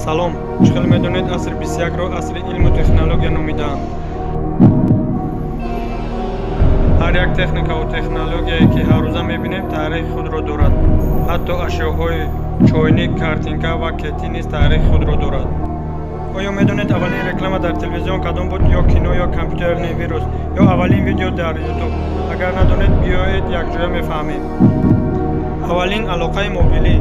Салом, чӣ хел медонед, асри 21-ро асри илму технология номидаанд. Ҳар як техникаву технологияе, ки ҳаррӯза мебинем, таърихи худро дорад. Ҳатто ашёҳои чойник, картинка ва кетӣ низ таърихи худро дорад. Оё медонед, аввалин реклама дар телевизион кадом буд, ё кино, ё компютерный вирус, ё аввалин видео дар Ютуб? Агар надонед, биёед, якҷоя мефаҳмем. Аввалин алоқаи мобилӣ.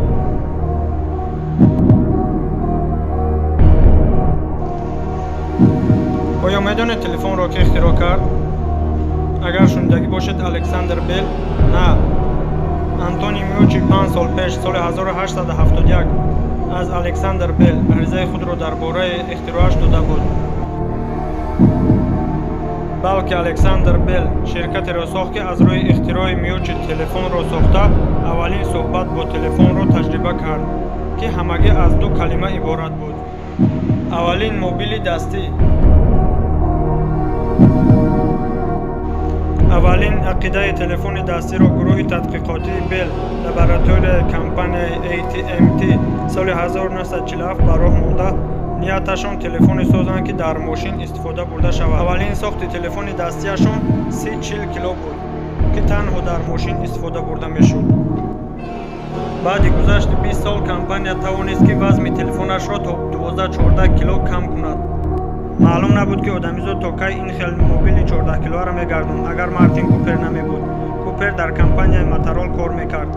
Оё медонед, телефонро ки ихтироъ кард? Агар шунидагӣ бошед, Александр Бел на, Антони Мючи 5 сол пеш, соли 1871, аз Александр Бел аризаи худро дар бораи ихтироаш дода буд. Балки Александр Бел ширкатеро сохт, ки аз рӯи ихтирои Мючи телефонро сохта, аввалин суҳбат бо телефонро таҷриба кард, ки ҳамагӣ аз ду калима иборат буд. Аввалин мобили дастӣ. Аввалин ақидаи телефони дастиро гурӯҳи тадқиқотии Бел лабораторияи компанияи AT&T соли 1947 ба роҳ монда. Нияташон телефоне созанд, ки дар мошин истифода бурда шавад. Аввалин сохти телефони дастиашон 30-40 кило буд, ки танҳо дар мошин истифода бурда мешуд. Баъди гузашти 20 сол компания тавонист, ки вазми телефонашро то 12-14 кило кам кунад. Маълум набуд, ки одамизод то кай ин хел мобили 14 килоаро мегардонд, агар Мартин Купер намебуд. Купер дар компанияи Моторол кор мекард.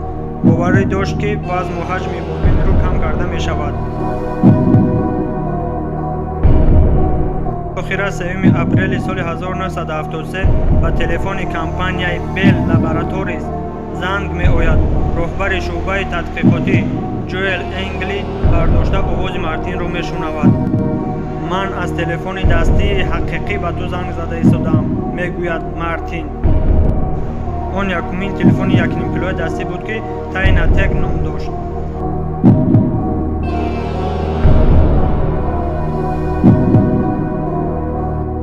Боварӣ дошт, ки вазму ҳаҷми мобилро кам карда мешавад. Охира 3 апрели соли 1973 ба телефони компанияи Bell Laboratories занг меояд. Роҳбари шӯъбаи тадқиқотӣ Ҷоэл Энгли бардошта, овози Мартинро мешунавад. «Ман аз телефони дастии ҳақиқӣ ба ту занг зада истодаам», мегӯяд Мартин. Он якумин телефони якнимкилои дастӣ буд, ки Тайнатек ном дошт.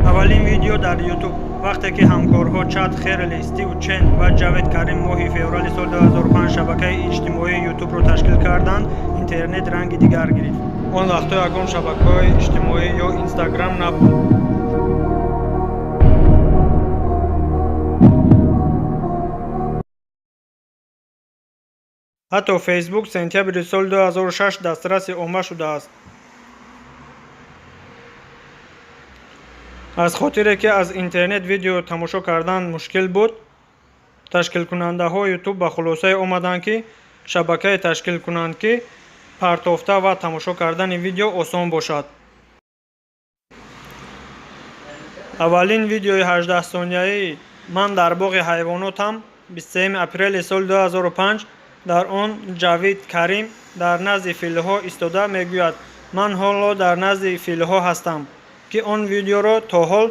Аввалин видео дар Ютуб. Вақте ки ҳамкорҳо Чад Херли, Стив Чен ва Ҷавед Карим моҳи феврали соли 2005 шабакаи иҷтимоии Ютубро ташкил карданд, интернет ранги дигар гирифт. Он вақтҳо ягон шабакаҳои иҷтимоӣ ё Инстаграм набуд. Ҳатто Фейсбук сентябри соли 2006 дастраси омма шудааст. Аз хотире ки аз интернет видео тамошо кардан мушкил буд, ташкилкунандаҳои Ютуб ба хулосае омаданд, ки шабакае ташкил кунанд, ки партофта ва тамошо кардани видео осон бошад. Аввалин видеои 18-сонияи «Ман дар боғи ҳайвонотам» 23 апрели соли 2005. Дар он Ҷавид Карим дар назди филҳо истода мегӯяд: «Ман ҳоло дар назди филҳо ҳастам», ки он видеоро то ҳол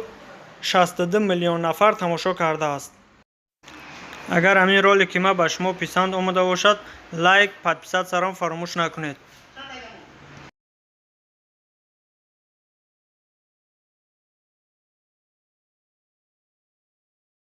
62 миллион нафар тамошо кардааст. Агар ҳамин ролики ман ба шумо писанд омада бошад, лайк, подписаться ро фаромӯш накунед.